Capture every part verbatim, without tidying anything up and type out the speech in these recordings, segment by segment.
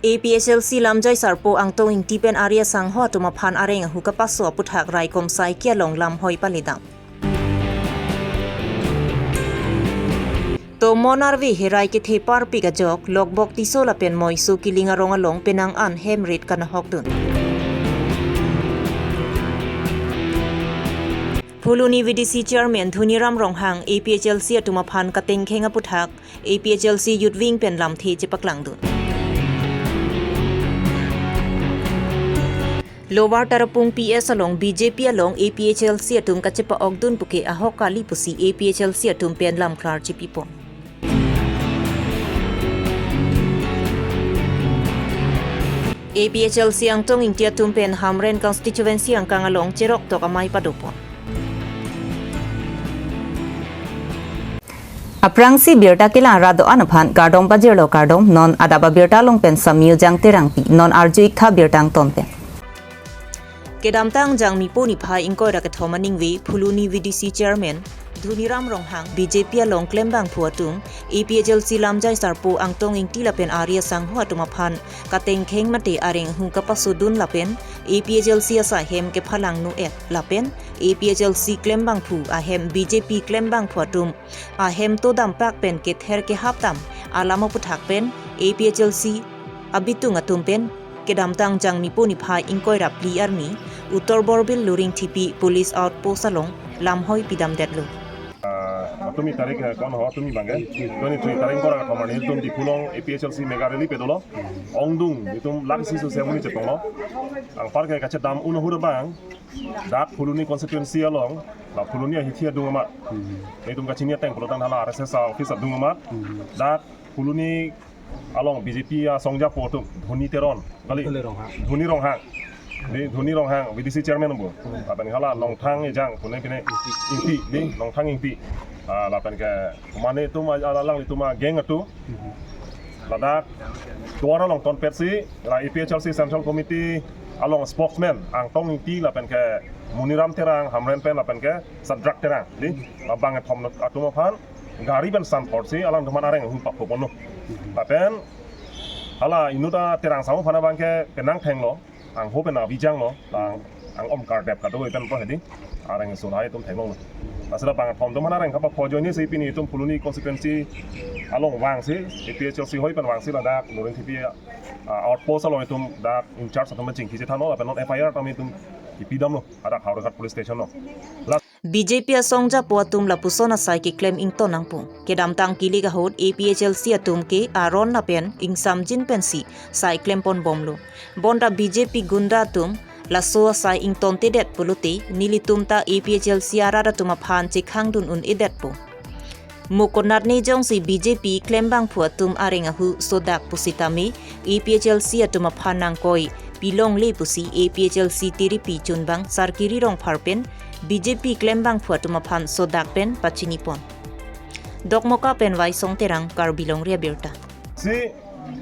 A P H L C lamjai sarpo Angtong Ingti pen Arya Sangho atum aphan areng ahu kapaso aputhak raikom saiki along lamhoi paledam. Tomon arve herai kethe parpik ajok, Lokbok Tisso lapen Moiso Killing arong along penang an hem rit kanahokdun. Phuloni V D C Chairman Dhoniram Ronghang A P H L C atum aphan katengkheng aputhak A P H L C Youth Wing pen lamthe chepaklangdun. Lower Tarapung P S along B J P along A P H L C atum kachepa-okdun puke ahok kali pusi A P H L C atum pen lamklar chepipon. A P H L C Angtong Ingti atum pen Hamren constituency angkang along cheroktok amei padopon. Aphrangsi birta kelang rat do-an aphan kardom pajirlo, kardom. Non adap abirta along pen Samyu Jang Terangpi. Non arju-ik tha birta angton pen. Kedamtang Jangmipo niphai ingkoi ra kethom aningve Phuloni V D C Chairman Dhoniram Ronghang B J P along klembangphu atum A P H L C lamjai sarpo Angtong Ingti lapen Arya Sangho atum aphan katengkheng mate areng ahu kapasodun lapen A P H L C asai hem kephalangno-et lapen A P H L C klembangphu ahem B J P klembangphu atum ahem to dampak pen kether kehap dam alam aputhak pen A P H L C abitung atum pen kedamtang Jangmipo niphai ingkoi ra phli arni Uttar Borbil Luringthepi Police Outpost along lamhoi pidamdetlo. Ah, matumi tarik, eh, kon ho tumi bangke. Twenty-three tarik kora kamar ni tum Diphu along A P H L C mega rally pedolo. Ongdung itum laksi su semuni chetonglo. Anparke kachedam un ahut abang. Dak Phuloni constituency along, la Phuloni ahithi adung amat. Hmm. Itum kachini ateng pulotangte hala R S S office adung amat. Hmm. Dak Phuloni along B J P asongjapo atum Dhoni Teron, kali? Dhoni Ronghang. Dhoni Ronghang. Di Dhoni Ronghang, V D C chairman bu. Hmm. Lapen hala Nongthang Ejang, pune pine Ingti, di Nongthang Ingti. Ah, lapen ke mane itum a-, alanglitum agang atum. Hmm. Ladak tovar along tonpetsi, la A P H L C Central Committee along spokesman Angtong Ingti lapen ke Moniram Terang, Hamren pen lapen ke Sadrak Terang, di, labang kethom atum aphan gari pen sanporsi alangtum aphan areng ahu papoponlo. Lapen hala inut a Terang Sangho aphan abangke penang thenglo, angho pen abijanglo, lang ang-om kardep kado pen po hedi, areng sulhai atum theklonglo. Lasi labang kethom atum aphan areng kapapo ajoinesi pini itum Phuloni constituency along vangsi, A P H L C hoi pen vangsi ladak Luringthepi, ah, outpost along itum dak in charge atum chingki chethanlo, lapen non F I R tame itum kipidamlo, adak Howraghat police station lo. Last B J P asongjapo atum lapuson asai keklem ington nangpo. Kedamtang kilik ahut A P H L C atum ke aron lapen ingsamjin pensi sai klemponbomlo. Bonta B J P gunda atum laso asai ingtontedet pulote nelitum ta A P H L C arat atum aphan chekhangdun un-edetpo. Mo konatne jongsi B J P klembangphu atum areng ahu sodak pusitame A P H L C atum aphan nangkoi pilongle pusi A P H L C tiripi chunbang Sarkiri Rongphar pen B J P klembangphu atum aphan sodak pen pachinipon. Dokmoka pen Waisong Terang, Karbi Longri Abirta. Si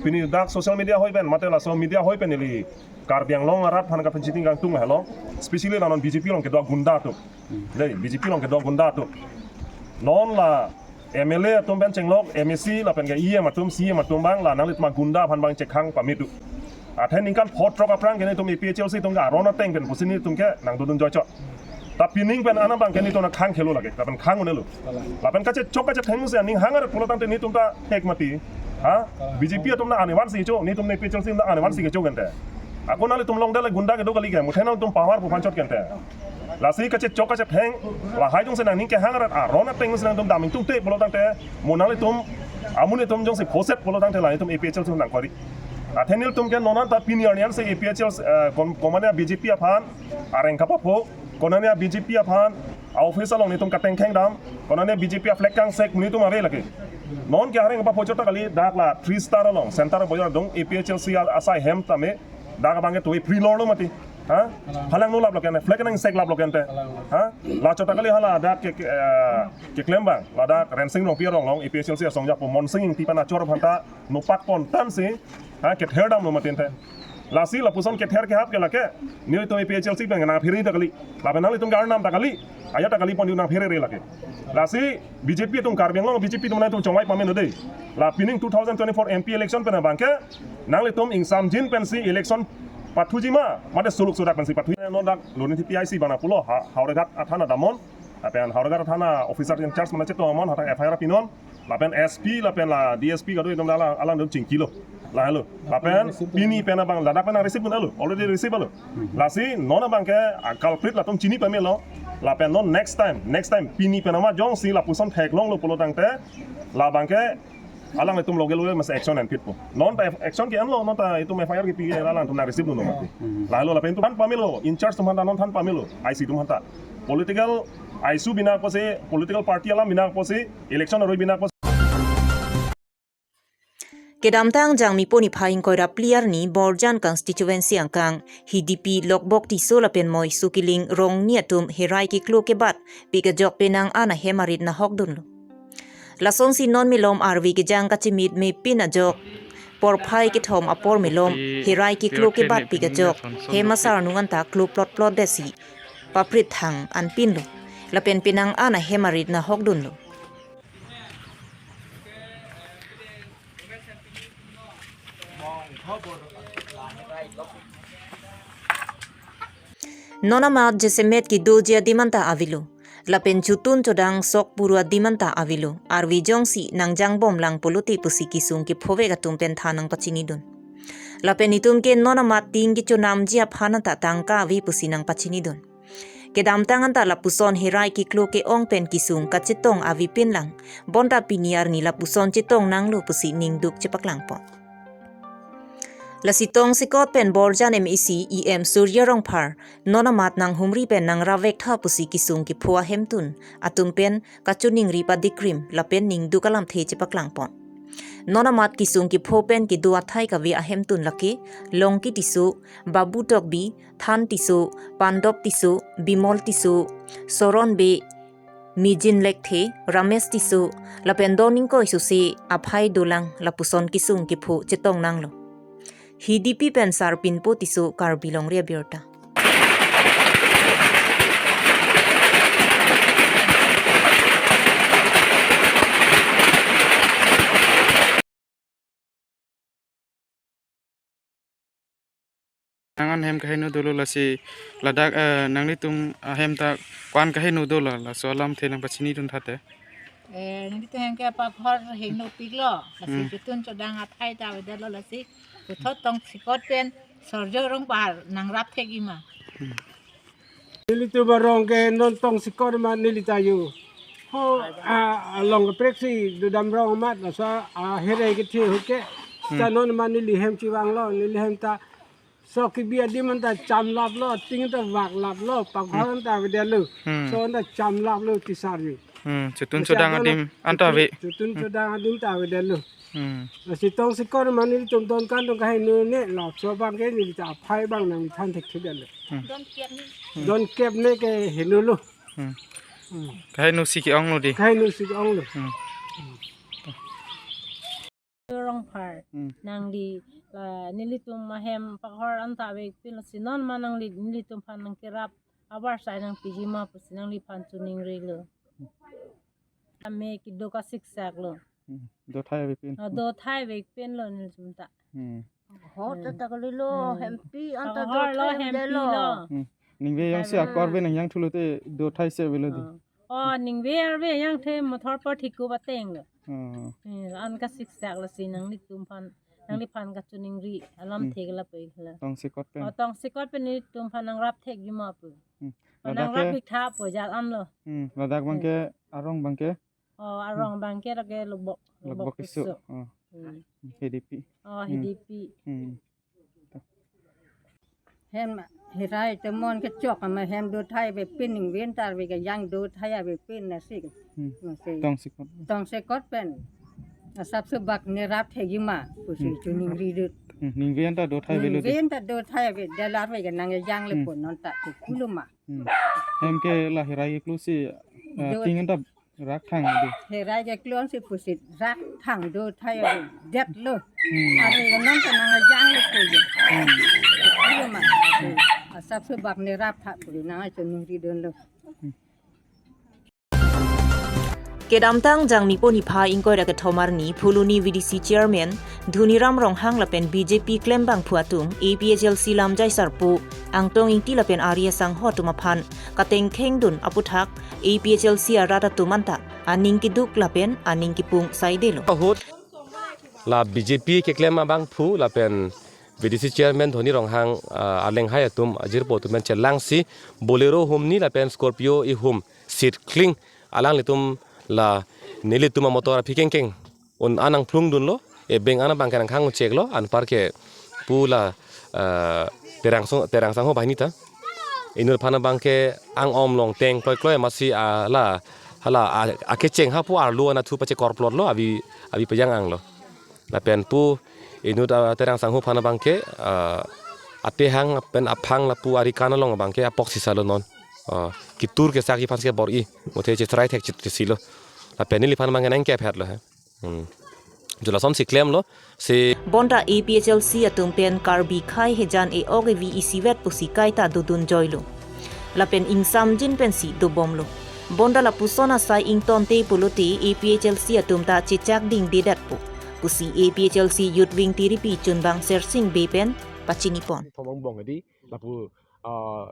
pini dak social media hoi pen, mate laso media hoi pen neli Karbi Anglong arat aphan kapanchiting kangtung helo, especially la non B J P along kedo gunda atum. Dei, B J P along kedo gunda atum. Non la M L A atum pen chenglok, M A C lapen ke E M atum, C E M atum abang, la nanglitum agunda aphan abang chekhang pame do. Athe ningkan pho throk aphrang ke nelitum A P H L C atum ke aron ateng pen pusi nelitum ke nangdodun joichot. Ta pining pen ana abangke nelitum nangkhang khelo lake, lapen khang un-elo. Lapen kachechok kachetheng si aning hang arat pulotangte nelitum ta thek mati. Ha? B J P atum na anevan si cho, nelitum A P H L C na anevan si kecho kente. Ako nanglitum longdele gunda kedo kali ke, muthe nangtum power pu aphan chot kente. Lasi kachechok kachetheng, lahai jongsi nangning kehang arat aron ateng si nangtum dam ingtungte pulotangte, mo nanglitum, amonit atum jongsi phoset pulotangte la nelitum A P H L C nangkori. Athe nelitum ke non an ta pini arni an si A P H L C, eh, kom-, komane B J P aphan areng kapapo, konane B J P aphan a-office along nelitum katengkheng dam, konane B J P a-flag kangsek nelitum ave lake. Non ke areng kapapo chot ta kali, dak la Three Star along, Center Bazar adung, A P H L C a-, asai hem tame, dak abangke tui pri lor lo mati. Ha? Phalangno lap lo kente, flag nangseklap lo kente. Ha? La chot ta kali hala dak ke, ke, eh, keklem abang, ladak Rensing Rongpi arong along, A P H L C asongjapo Monsing Ingti pen achor aphan ta nopakpon tangsi, ha, kether damlo mati ente. Lasi lapuson kether kehap ke lake, nelitum A P H L C pen nangphere ta kali. Lapen nanglitum ke Arnam ta kali. Ajat ta kali pon nangphere re lake. Lasi B J P atum, Karbi Anglong B J P atum nangtum chongvai pame dei. La pining two thousand twenty-four M P election pen abang ke nanglitum ingsamjin pensi election pathuji ma, mate suluk sudak pensi pathu. Non dak Lornithi P I C bana pulo ha, Howraghat athana damnon. Lapen Howraghat athana officer in charge mane chetong amon, hadak F I R pinon. Lapen S P lapen la D S P kado itum alang, alangtum chingkilo. Lahelo. Lapen pini pen abang ladak pen receive pun alo, already receive alo. Lasi non abang ke a culprit latum chini pamelo. Lapen non next time, next time pini pen amat jongsi lapuson theklonglo pulo tangte, labang ke alanglitum loge loge mas action enpitpo. Non ta action ke-enlo, non ta itum F I R kepi alangtum nang receive dunlo mati. Lahelo lapen itum than pamelo, in charge atum aphanta non than pamelo, I C atum aphanta. Political issue bina apotsi, political party alam bina apotsi, election aroi bina apotsi. Kedamtang Jangmi poni phai ingkoi ra phli arni Borjan constituency angkang Hidipi, Lokbok Tisso lapen Moiso Killing Rongni atum herai keklo kebat pik ajok penang an ahem arit nahok dunlo. Lasonsi non malom arve kejang kachimit mepin ajok porphai kethom apor malom herai keklo kebat pik ajok hem asar nung anta klo plot plot detsi paprit thang anpinlo. Lapen penang an ahem arit nahok dunlo. Non amat jasemet kedoji adim anta avelo. Lapen chotun chodang sok puru adim anta avelo. Arve jongsi nangjangbom lang pulote pusi kesung kephovek atum pen than nangpachinidun. Lapen itum ke non amat ting kechonamji aphan anta tangka ave pusi nangpachinidun. Kedamtang anta lapuson herai keklo ke-ong pen kesung kachetong avepin lang, bonta pini arni lapuson chetong nanglo pusi ningduk chepaklangpon. Lasi tongsekot pen Borjan M A C E M Surjya Rongphar non amat nanghumri pen nangrap vektha pusi kesung kepho ahemtun atum pen kachiningri padikrim lapen ningduk alamthe chepaklangpon. Non amat kesung kepho pen kedo athai kave ahemtun lake Longki Tisso, Babu Tokbi, Than Tisso, Pandop Tisso, Bimol Tisso, Soron Bey, Mijin Lekthe, Ramesh Tisso, lapen do ningkoi suse aphai dolang lapuson kesung kepho chetong nanglo. Hidipi pen Sarpinpo Tisso, Karbi Longri Abirta. Nang an hem kaheno dolo lasi ladak, eh, nanglitum ahem ta ko-an kaheno dolo, laso alamthe nangpachinidun thate. Eh, nanglitum hem ke pakhor heno piklo, lasi Hmm. chotun chodang athai ta avedetlo lasi puthot tongsekot pen Surjya Rongphar nangrap thekji ma. Hmm. Nelitum arong ke non tongsekot amat neli ta yo. Ho, a, along kaprek si dodam rong amat, laso aherai kethe ho ke. Hmm. Ta non amat neli hem chevanglo, neli hem ta sok kebi adim anta chamlaplo, ting ta vaklaplo, pakhor Hmm. anta avedetlo. Hmm. So anta chamlaplo tisar yo. Hmm, chotun Masi chodang adono adim anta ave. Chotun Hmm. chodang adim ta avedetlo. Hmm. Lasi tongsekot amat nelitum don kan dong kaheno ne, laso abang ke neli ta aphai abang nangthan thekthedetlo. Hmm. Don kep ne. Hmm. Don kep ne ke henolo. Hmm. Hmm. Kaheno si ke-onglo dei. Kaheno si ke-onglo. Hmm. Rongphar. Hmm. Nangli, la, nelitum ahem pakhor anta avepin lasi non ma nangli nelitum aphan nangkerap avarsai nangpiji ma pusi nangliphan chiningrilo. Ame kedo kasiksaklo. Hmm. Do thai avepin. Ah, do thai avepinlo nelitum ta. Hmm. Ho, hmm. Ta ta kalilo, hmm. Hempi anta do thai lo, hempi avelo. Lo. Hmm. Ningve jongsi thai akor lo. Ave nangjangthulo te do thai si avelo dei. Ah. Oh, ningve arve jangthe mothor por thikup atenglo. Hmm. Hmm, an kasiksak lasi nanglitum aphan, nangliphan kachiningri alamthe Hmm. ke lapu ikhala. Tongsekot pen. Oh, tongsekot pen nelitum aphan nangrap thekji ma pu. Hmm. Ladak nangrap ke iktha pu jat anlo. Hmm, ladak abang Hmm. ke arong abang ke. Oh, arong Hmm. abang ke lake Lokbok, Lokbok Lokbok Tisso. Tisso. Oh. Hmm. Hidipi. Oh, Hmm. Hidipi. Hmm. Hem herai temon kechok ama hem do thai avepin ningve anta arve kejang do thai avepin lasi. Hmm. Lasi. Tongsekot. Tongsekot pen. Asapso bak nerap thekji ma pusi Hmm. chiningrilo. Hmm. Ningve anta do thai avelo dei. Ningve anta do thai ave, dalar ave ke nangjangle Hmm. pon non ta kukulo ma. Hmm. Hem ke la herai keklo si, eh, Do- ting anta Rak thang do. Herai ke klon si pusi rak thang do thai ave det lo. Hmm. Ave ke non ke nang ajang lo ko ye. Hmm. Ave ma. Asap so bak ne rap tha puri nang acho nuri don lo. Kedamtang Jangmi pon niphai ingkoi ra kethom arni Phuloni V D C Chairman Dhoniram Ronghang lapen B J P klembangphu atum A P H L C lamjai sarpo Angtong Ingti lapen Ari Asangho atum aphan katengkheng dun aputhak A P H L C arat atum anta aning keduk lapen aning kepung saidelo. Ahut la B J P keklem abangphu lapen V D C Chairman Dhoni Ronghang, ah, alenghai atum ajirpo atum pen chelangsi Bolero humni lapen Scorpio ihum sirkling alanglitum la nelitum amotor aphi kengkeng un anang phlung dunlo, ebeng ana bangke nangkhang cheklo, anpar ke pu la, eh, Terang Song, Terang Sangho banghini ta. Inut aphan abangke ang-om longteng kloi kloi masi, ah, la, hala, ah, akecheng hapu arlo ana thu pache korplot lo, abi, abi pejang anglo. Lapen pu inut, ah, Terang Sangho aphan abangke, ah, atehang pen aphang lapu ari kan along abangke apok sisa lo non. Ah, kitur kesak ji aphan si bor-i, muthe chesrai thek chit chesilo. Lapen neliphan abangke nangkephet lo he. Hmm. Jula som si klemlo, si bonta A P H L C atum pen Karbi khei hejan e-ok evi isivet pusi kaita dodun joilo. Lapen ingsamjin pensi dobomlo. Bonta lapuson asai ingtonte pulote A P H L C atum ta chechak dingdedetpo pusi A P H L C Youth Wing tiripi chunbang Sersing Bey pen pachinipon. Thomong bong edi lapu, ah,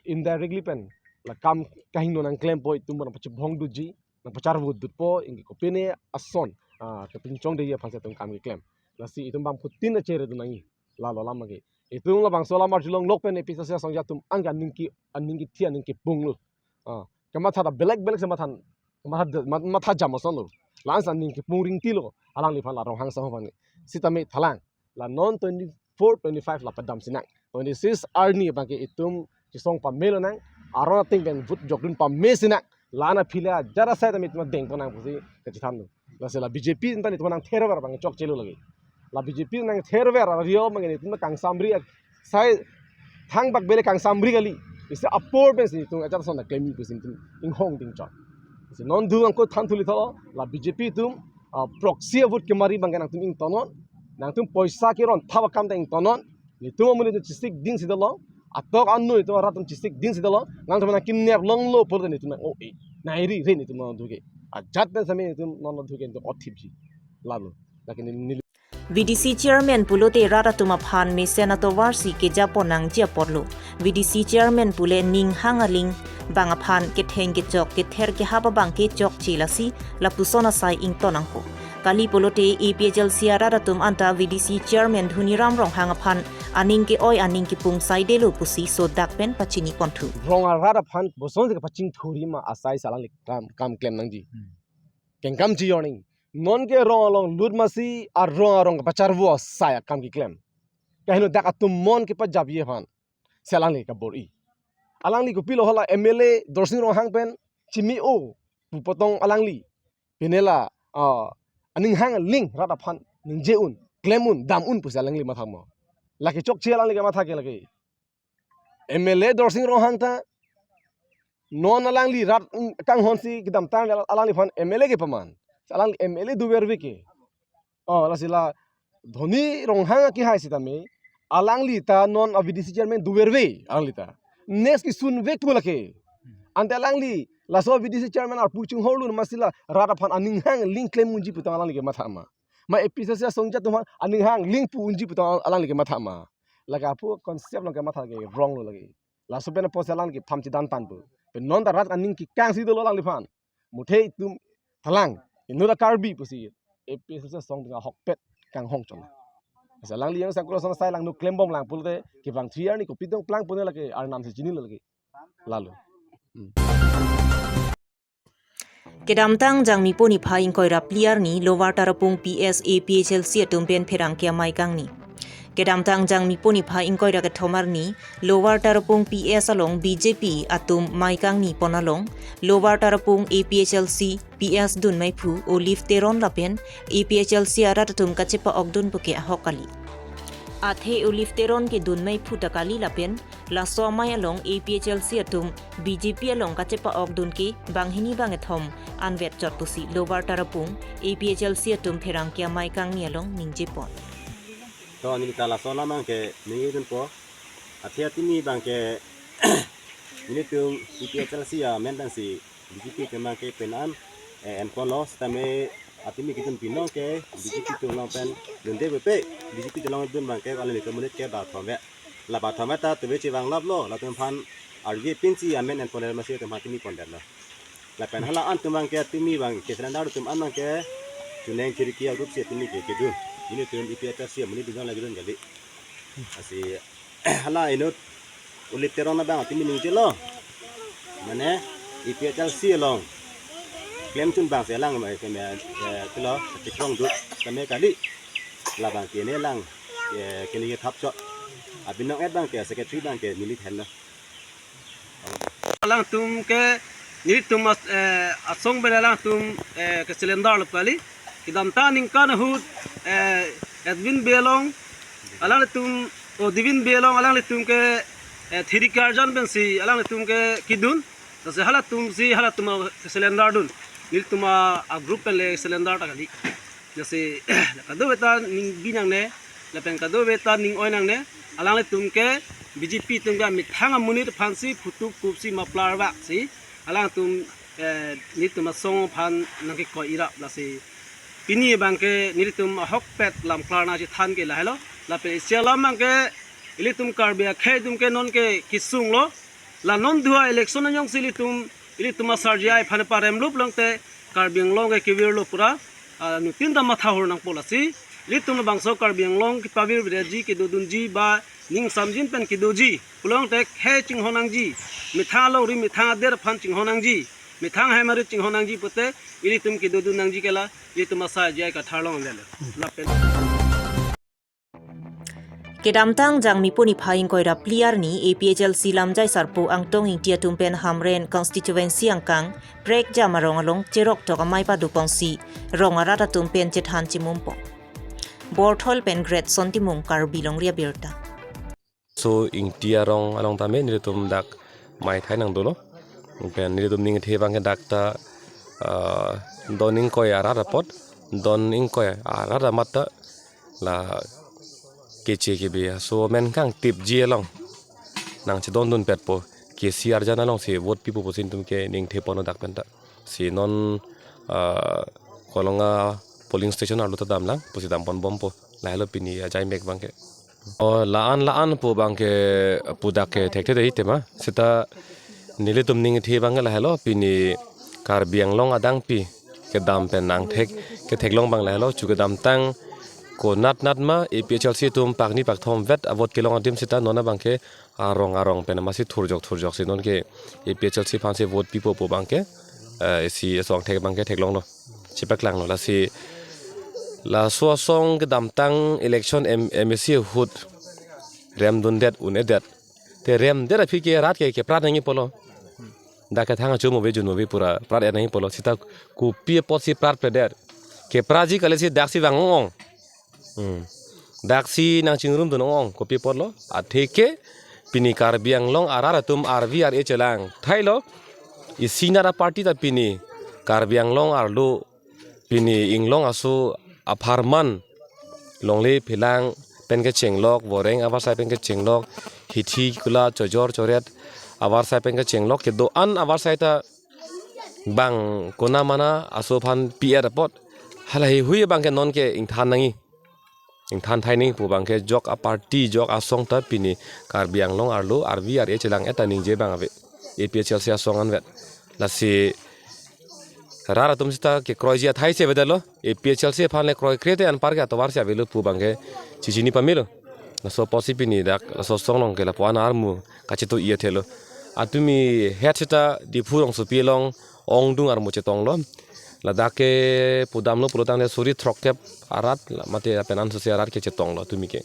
indirectly pen la kam kahingno nangklempo, itum nangpachibhong duji, nangpacharvo dutpo, ingki kopine ason, ah, kepinchong deji aphan si itum kam keklem. Lasi itum bangphutin achere dun nangji. Lalo alam lagi. Itum labangso alam arjulong lok pen A P H L C asong atum angka aning ke, aning kethi aning kepung lo. Ah, kematha ta belek belek si matha, matha, matha jam ason lo. La-an si aning kepung ringti lo. Alangliphan la Ronghang Sangho aphan. Sitame thalang. La non twenty-four, twenty-five la padam sinang. Twenty-six arni abangke itum chisong pame lonang. Aron ateng pen vote jokdun pame sinang. La-an aphi le ajat asai tame itum dengpon nang pusi kachethan do. Lasi la B J P anta itum nangtherver abang chokchelo lagi. La B J P nangtherver ario abangke itum kangsamri ak-, sai thangbak bele kangsamri kali. Isi apor pensi itum ajat ason ta klem pusi itum inghong ding chok. Si non du angko than thuli thalo, la B J P atum, ah, proxy vote kemari abangke nangtum ingtonnon, nangtum poisa keron thap akam ta ingtonnon, netum amonit atum chesik dingsi dolo, atok anu netum arat atum chesik dingsi dolo, nangtum nangkinep longlo pulote netum nang-o-e, nang-iri re netum nang duke. Ajat pen sami netum nang duke netum othipji. Lalo, lake neli, neli V D C Chairman pulote rat atum aphan mesen atovar si kejapon nangji apotlo. V D C Chairman pule ning hang aling bang aphan ketheng kechok kether kehap abangke chokche lasi lapuson asai ington nangpo. Kali pulote A P H L C arat atum anta V D C Chairman Dhoniram Ronghang aphan aning ke-oi aning kepung saidelo pusi sodak pen pachiniponthu. Rong arat aphan boson si kepachingthurji ma asai si alangli kam, kam klem nangji. Hmm. Kengkam chijor nangji. Non ke rong along lut masi arong arong kepacharvo asai akam keklem. Kaheno dak atum mon kepajapji aphan si alangli kabor-i. Alangli kopilo hala M L A Dorsing Ronghang pen chimi-o pu potong alangli. Pine la, ah, aning hang aling rat aphan ningje un, klem un, dam un pusi alangli matha ma. Lake chokche alangli kematha ke lake. M L A Dorsing Ronghang ta non alangli rat, mm, kanghon si kedamtang alangliphan M L A kepaman. Alangli M L A doverve ke. Oh, lasi la Dhoni Ronghang akehai sitame, alangli ta non a V D C chairman doverve, alangli ta. Next kesunvek pu lake. Ante alangli, laso V D C chairman arpu chinghorlun masi la rat aphan aning hang aling klem unji putang alangli kematha ma. Ma A P H L C asong atum aphan aning hang aling pu unji putang alangli kematha ma. Lake apu concept along kematha ke wrong lo lake. Laso pen apotsi alangli kephan chidan tangpo. Pen non ta rat aning kekang si dolo alangliphan. Muthe itum thalang, inut a Karbi pusi A P H L C asong atum ahokpet kanghong chon. Asa alangli yang sangkul asong asai alangno klembom lang pulote kevang three arni kopi dong plang pune lake arnam si chinilo lake. Lalo. Hmm. Kedamtang Jangmi pon niphai ingkoi ra phli arni Lower Tarapung P S A P H L C atum pen pherangke amei kangni. Kedamtang Jangmi pon niphai ingkoi ra kethom arni Lower Tarapung P S along B J P atum mei kangni pon along Lower Tarapung A P H L C P S dunmeiphu Olive Teron lapen A P H L C arat atum kachepa-okdun puke ahok kali. Athe Olive Teron ke dunmeiphu ta kali lapen Laso amei along A P H L C atum B J P along kachepa-okdun ke banghini bangkethom anvet chot pusi Lower Tarapung A P H L C atum pherangke amei kangni along ningjepon. To neli ta laso alam abangke ningjedunpo. Athe atimi abangke nelitum A P H L C amen pensi B J P atum abangke pen an, eh, enponlo setame atimi kedun binong ke B J P atum along pen dunde bepe, B J P atum along dun abangke alanglitum amonit ke bathom ve. La bathom ve ta tuve chevanglaplo, latum aphan arje pinsi amen enpon amatsi atum aphan atimi pondetlo. Lapen hala an atum abangke atimi abangke cylinder atum an abangke chuneng chiriki a-group si atimi ke kedun. Nelitum A P H L C amonit dunjong la kedun kali. Lasi hala inut Ulip Teron abang atimi ningjelo. Mane A P H L C along klemchun abangsi alang mai keme, eh, tilo, chikrong dut keme kali. Labangke ne lang, eh, kini ke thap chot. Abinong et abangke secretary abangke neli thenlo. Alangtum ke nelitum as-, eh, asong pen alangtum, eh, ke cylinder lo kali. Kedamtang aningkan ahut, eh, Edwin Bey along, alanglitum, o Divin Bey along, alanglitum ke, eh, thiri karjan pensi, alanglitum ke kedun. Lasi halatum si, halatum ke cylinder dun. Nelitum a, a-group pen le cylinder ta kali. Lasi, kadokave ta ning bi nangne, lapen kadokave ta ning oi nangne, alanglitum ke B J P atum ke methang amonit aphansi phutup kupsi muffler vaksi, alangtum, eh, nelitum asong aphan nangkekoi irap lasi. Pini abangke nelitum ahokpet lam klarna chethan ke lahelo. Lapen isi alam abangke ilitum Karbi akhei atum ke non ke kesung lo. La non dua election anjongsi ilitum, ilitum asar J I aphan paremlo pulote Karbi Anglong ke kevirlo pura, ah, nutin ta matha hor nangpo lasi. Ilitum labangso Karbi Anglong kepavirvedetji, kedodunji ba ning samjin pen kedoji pulote khei chinghon nangji, methang alongri methang adet aphan chinghon nangji, methang hem arit chinghon nangji pute ilitum kedodun nangji ke la ilitum asar J I kathar along lele. Lapen Kedamtang Jangmi puni phai ingkoi ra phli arni A P H L C lamjai sarpo Angtong Ingti atum pen Hamren constituency angkang Prekjam arong along cherok tok amei padopongsi rong arat atum pen chethan chimumpo. Borthol pen Great Son Timung, Karbi Longri Abirta. So Ingti arong along tame nelitum dak mei thai nangdolo. Pen nelitum ning kethe abangke dak ta, ah, don ingkoi arat apot, don ingkoi arat amat ta la keche kebe aso amen kangtipji along nangchedondunpetpo, kesi arjan alongsi vote pipo pusi nelitum ke ning thepon dak pen ta. Si non, ah, Kolonga polling station arlo ta damlang pusi damponbompo. Lahelo pini ajai mek abangke. O la-an la-an pu abangke pu dak ke thekthe dei tema. Seta nelitum ning kethe abangke lahelo pini Karbi Anglong adangpi kedam pen angthek ketheklong abang lahelo, chu kedamtang konatnat ma A P H L C atum pakni pakthom vet a-vote kelong adim seta non abangke arong arong pen amatsi thurjok thurjoksi non ke A P H L C aphansi vote pipo pu abangke, eh, isi asong thek abangke theklonglo. Chepaklanglo lasi laso asong kedamtang election M-, M A C ahut remdundet un-edet. Te remdet aphi ke rat ke, keprat nangji pulo. Dak kethang achu mo ve jun mo ve pura prat nangji pulo. Seta kopi apotsi pratpledet. Kepratji kali si daksi vang ong-ong. Hmm. Daksi nangchingrumdun ong-ong kopi apotlo. Atheke pini Karbi Anglong arat atum R V R A chelang thailo. Isi nara party ta pini Karbi Anglong arlo pini inglong aso apharman longle phelang pen kechenglok, voreng avarsai pen kechenglok, hithi kula chojor choret avarsai pen kechenglok, kedo-an avarsai ta bang kona mana aso aphan P R apot. Hala heihui abangke non ke ingthan nangji. Ingthan thai nangji pu abangke jok a-party jok asong ta pini Karbi Anglong arlo R V R A chelang eta ningje abang ave. A P H L C asong anvet. Lasi rat atum seta kekroiji athai si avedetlo. A P H L C aphan le kroikre te anparke atovar si avelo pu abangke chichini pamelo. Laso apotsi pini dak laso asong along ke lapu-an armu kacheto-i athelo. Atumi het seta Diphu rongsopi along ongdung armu chetonglo. Ladak ke pudamlo pulotangte suri throkkep arat la mate lapen ansosi arat ke chetonglo tumi ke.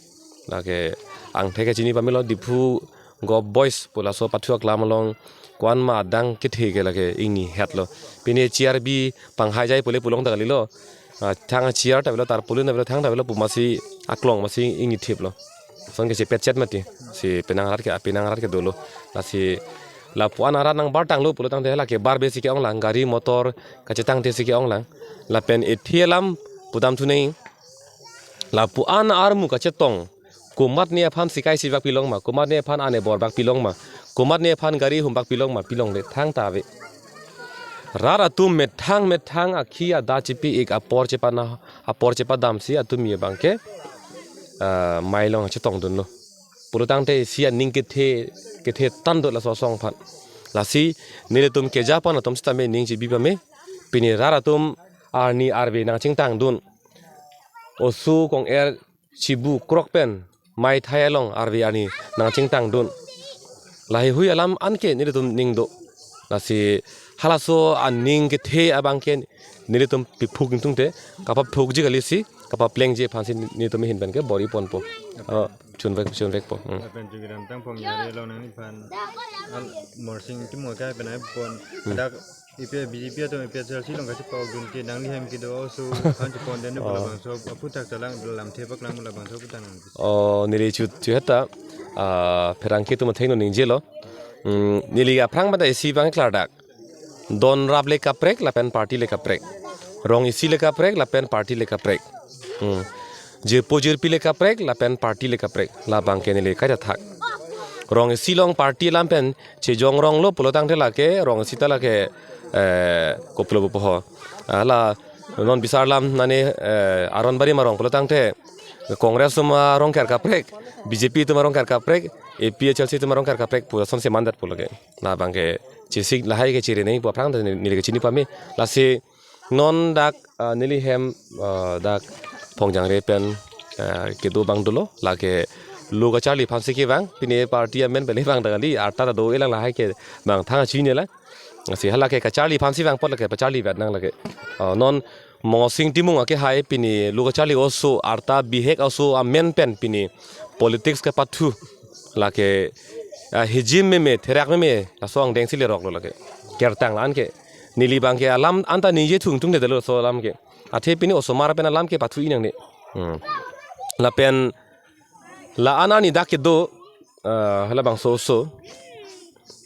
Lake angthek ke chini pamelo Diphu Govt Boys pu laso pathu aklam along ko-an ma adang kethe ke lake ingni hetlo. Pini chair bi panghaijai pule pulong ta kalilo. Ah, thang chair ta avelo, tarpaulin ta avelo, thang ta avelo pu amatsi aklong amatsi ingni thiplo. Son kechepet chet mati. Si penang arat ke, penang arat ke dolo. Lasi lapu-an arat nangbar tanglo pulo tangte hala kebar be si ke-ong lang, gari motor kachetangte si ke-ong lang. Lapen ethi alam pudam thunei. Lapu-an armu kachetong. Komatne aphan sikai sibak pilong ma, komatne aphan ane bor bak pilong ma, komatne aphan gari hum bak pilong ma, pilongle thangta ave. Rat atum methang methang akhi ada chipi-ik apor chepana, apor chepadam si atum ye abangke, ah, mai along chetongdunlo. Pulo tangte isi aning kethe, kethe tandot laso asong aphan. Lasi nelitum keja aphan atum sitame ning chibi pame. Pini rat atum arni arve nangchingtangdun. Oso kong-er chibu krok pen mai thai along arve arni nangchingtangdun. Laheihui alam anke nelitum ning do. Lasi halaso aning kethe abangke nelitum piphuk ingtungte, kapaphukji kali si, kapaplengji aphan si nelitum ahin pen ke bor-i ponpo. Oh, chunvek, chunvekpo. Hmm. Lapen Jogiramtang Phongjangre along nangliphan, al, Morsing Timung akai pen ai pon. Hmm. Dak A P, B J P atum A P H L C along kachepakdun ke nangli hem kedo aso aphan chepon den. Oh. Labangso aphuthak chelang lamthe paklang, labangso aphuthak nang. Oh, neli chu, chu heta, ah, pherangke atum athengno ningjelo. Hmm, neli aphrang pada isi abang klardak. Don rap le kaprek lapen party le kaprek. Rong isi le kaprek lapen party le kaprek. Hmm. Jirpo jirpi le kaprek lapen party le kaprek. Labangke neli kaita thak. Rong isi along party alam pen chejong ronglo pulo tangte lake, rong isi ta lake, eh, koplo pupo ho. Ah, la non bisar alam nane, eh, Aron Barim arong pulo tangte Congress atum arong ker kaprek, B J P atum arong ker kaprek, A P H L C atum arong ker kaprek pu asonsi mandat pulo ke. Labangke chesik lahai ke chiri nei pu aphrang ta neli, neli kechini pame. Lasi non dak, ah, neli hem, ah, dak Phongjangre pen, ah, kedo abang dolo, lake lo kacharli aphan si kevang, pini party amen pen kevang dak kali, arta ta do-e lang lahai ke abang thang chini lang. Si halake kacharli aphan si vang apot lake pacharli vet nang lake. Ah, non Morsing Timung akehai pini lo kacharli oso, arta bihek oso amen pen pini politics kepathu. Lake, ah, hijim meme, therak meme, laso angdeng si leroklo lake. Kertang la-an ke. Neli abangke alam anta ningje thung thung de dolo laso alam ke. Athe pini osomar pen alam kepathu-i nangne. Hmm. Lapen la-an arni dak kedo, ah, halabangso oso.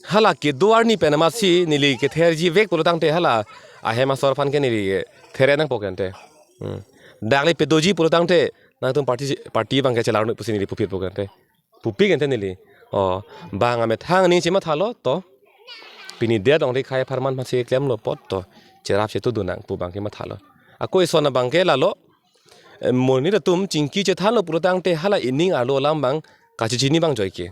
Hala kedo arni pen amatsi neli ketherji vek pulo tangte hala ahem asor aphan ke neli kether nangpo kente. Hmm. Dak le pedoji pulo tangte nangtum party, party abangke chelarno pusi neli pupit po kente. Pupik ente neli. Oh, bang amethang aning chemathalo to. Pini det ongri khai apharman masi klemlo apot to. Cherap chetudun nang pu abangke mathalo. Ako ison abangke lalo. Eh, monit atum chingki chethanlo pulo tangte hala ining arlo alam abang kachechini abang joike.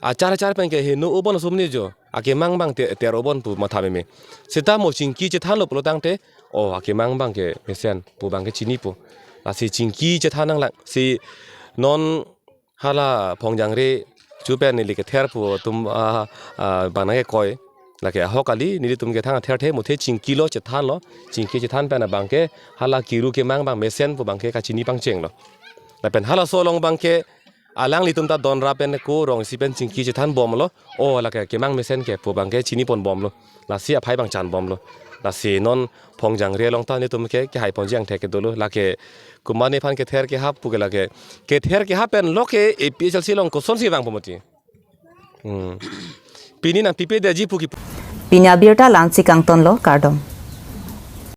Achar achar pen ke heno obon asum ni jo. Akemang abang te-, ter obon pu matha meme. Seta mo chingki chethanlo pulo tangte, oh, akemang abangke mesen pu abangke chinipo. Lasi chingki chethan nang lang. Si non hala Phongjangre chu pen neli kether pu atum, ah, ah, bang nangkekoi. Lake ahok kali, nelitum ke thang ather the, muthe chingkilo, chethanlo, chingki chethan pen abangke hala kiru kemang abang mesen pu abangke kachini pangchenglo. Lapen halaso along abangke alanglitum ta don rap pen ko rong isi pen chingki chethan bomlo. Oh, lake kemang mesen ke pu abangke chini pon bomlo. Lasi aphai abang chan bomlo. Lasi non Phongjangre along ta nelitum ke kehai ponji angthek ke dolo. Lake komatne aphan kether kehap pu ke lake. Kether kehap pen lo ke A P H L C along kosonsi vangpo mati. Hmm. Pini nangpipe detji pu ke. Pini abirta la-ansi kangtonlo, kardom.